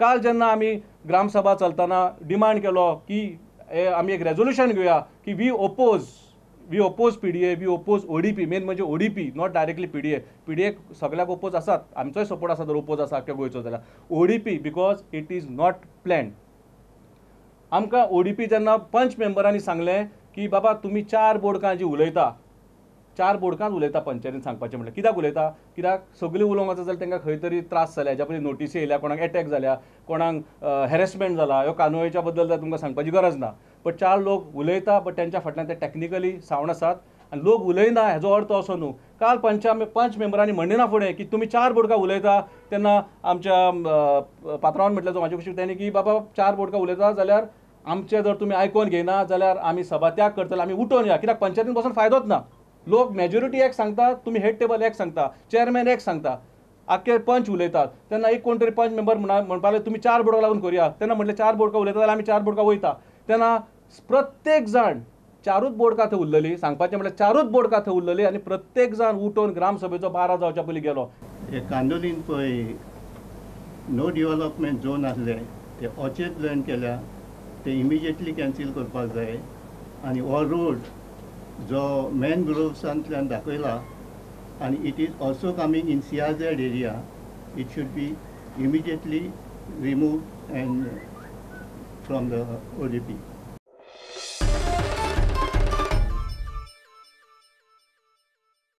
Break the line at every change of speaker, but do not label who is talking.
काल जेन्ना आमी ग्रामसभा चलतना डिमांड केलो की आमी एक रेजोल्युशन घेवया की we oppose PDA, we oppose ODP, main म्हणजे ODP, not directly PDA. PDA सगळ्याक ओपोज आसात, आमचोय सपोर्ट आसा जर ओपोज आसा आख्ख्या गोंयचो जाल्यार ODP because it is not planned. आमकां ओडीपी जेन्ना पंच मेंबरांनी सांगलें की बाबा तुमी 4 बोडकां जी उलयता, 4 बोडकांच उलयता पंचायतीन सांगपाचें म्हणल्यार कित्याक उलयता, कित्याक सगळीं उलोवंक वचत जाल्यार तांकां खंय तरी त्रास जाल्या, हेज्या पयलीं नोटीसी येयल्या, कोणाक एटॅक जाल्या, कोणाक हॅरेसमेंट जाला, ह्यो कानोळेच्या बद्दल जाल्यार तुमकां सांगपाची गरज ना. बट 4 लोक उलयता, बट तेंच्या फाटल्यान ते टॅक्निकली सावंड आसात आनी लोक उलयना हेजो अर्थ असो न्हू. काल पंच मेंबरांनी म्हणिना फुडें की तुमी 4 बोडकां उलयता तेन्ना आमच्या पात्रांवान म्हटलें जो म्हाजे कुशीक तेणी की बाबा 4 बोडकां उलयता जाल्यार आमचें जर तुमी आयकोन घेयना जाल्यार आमी सभा त्याग करतले, आमी उठोवन या, कित्याक पंचायतीन बसून फायदोच ना. लोक मेजॉरिटी एक सांगता, तुमी हेड टेबल एक सांगता, चेअरमॅन एक सांगता, आख्खे पंच उलयतात. तेन्ना एक कोण तरी पंच मेंबर म्हणपाक लागले तुमी 4 बोडकां लागून करुया, तेन्ना म्हटलें 4 बोडकां उलयता जाल्यार आमी 4 बोडकां वयता. तेन्ना प्रत्येक जाण 4ूच बोडकां थंय उरलेली, सांगपाचें म्हळ्यार 4ूच बोडकां थंय उरलेली आनी प्रत्येक जाण उठोवन ग्रामसभेचो 12 जावच्या पयलीं गेलो.
हे कांदोलीन पळय नो डिवलपमेंट झोन आसले ते ऑचेच जॉयन केल्या, ते इमिजिएटली कॅन्सील करपाक जाय. आनी हो रोड जो मॅनग्रोव्सांतल्यान दाखयला आनी it is also coming in CRZ area, it should be immediately remove and from the ODP.